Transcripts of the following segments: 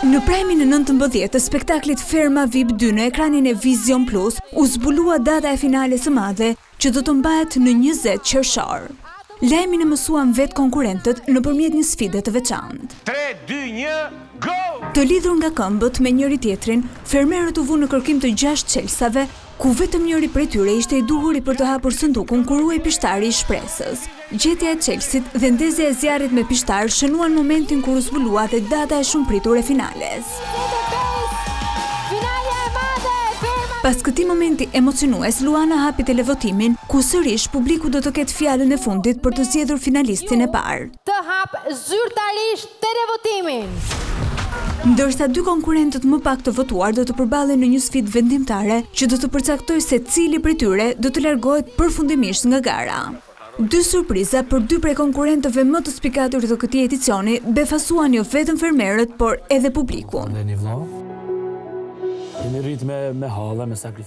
Në prime-in e 19 të spektaklit Ferma VIP 2 në ekranin e Vizion Plus, u zbulua data e finales së madhe që do të mbahet në 20 qershor. Lajmin e mësuan vetë konkurrentët nëpërmjet një sfide të veçantë. 3, 2, 1, go! Të lidhur nga këmbët me njëri-tjetrin, fermerët u vunë në kërkim të 6 çelësave, ku vetëm njëri prej tyre ishte i duhuri për të hapur sëndukun ku ruhej pishtari i shpresës. Gjetja e çelësit dhe ndezja e zjarrit me pishtar shënuan momentin kur u zbulua dhe data e shumëpritur e finales. Pas këtij momenti emocionues, Luana hapi televotimin, ku sërish publiku do të ketë fjalën e fundit për të zgjedhur finalistin e parë. Të hap zyrtarisht televotimin! Ndërsa dy konkurrentët më pak të votuar do të përballen në një sfidë vendimtare që do të përcaktojë se cili prej tyre do të largohet përfundimisht nga gara. Dy surpriza për dy prej konkurrentëve më të spikatur të këtij edicioni befasuan jo vetëm fermerët, por edhe publikun.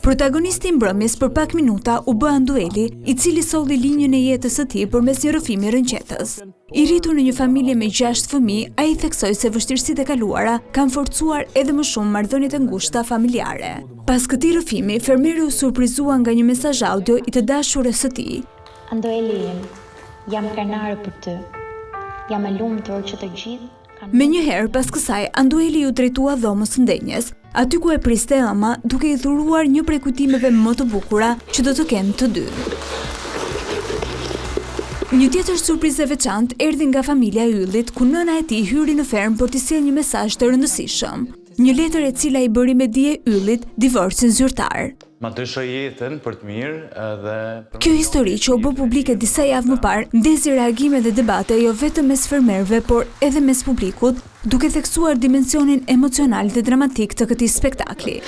Protagonisti i mbrëmjes për pak minuta u bë Andueli, i cili solli linjën e jetës së tij përmes një rrëfimi rrëqethës. I rritur në një familje me 6 fëmijë, ai theksoi se vështirësitë e kaluara kanë forcuar edhe më shumë marrëdhëniet e ngushta familjare. Pas këtij rrëfimi, fermeri u surprizua nga një mesazh audio i të dashurës së tij. Andueli im, jam krenare për ty. Jam e lumtur që të gjithë Menjëherë pas kësaj, Andueli iu drejtua dhomës së ndenjes, aty ku e priste e ëma, duke i dhuruar një prej kujtimeve më të bukura që do të kenë të dy. Një tjetër surprizë e veçantë erdhi nga familja e Yllit, ku nëna e tij hyri në fermë për t'i sjellë një mesazh të rëndësishëm. Një letër e cila i bëri me dije Yllit divorcin zyrtar. Ma ndryshoi jetën për të mirë edhe Kjo histori që u bë publike disa javë më parë ndezi reagime dhe debate jo vetëm mes fermerëve, por edhe mes publikut, duke theksuar dimensionin emocional dhe dramatik të këtij spektakli.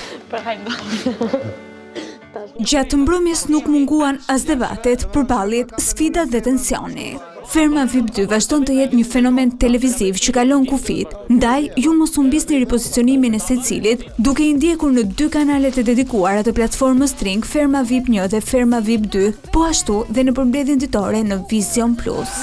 Gjatë mbrëmjes nuk munguan as debatet, përballjet, sfidat dhe tensioni. Ferma VIP 2 vazhdon të jetë një fenomen televiziv që kalon kufijtë, ndaj ju mos humbisni ripozicionimin e secilit, duke i ndjekur në dy kanalet e dedikuara të platformës Tring Ferma VIP 1 dhe Ferma VIP 2, po ashtu dhe në përmbledhjen ditore në Vizion Plus.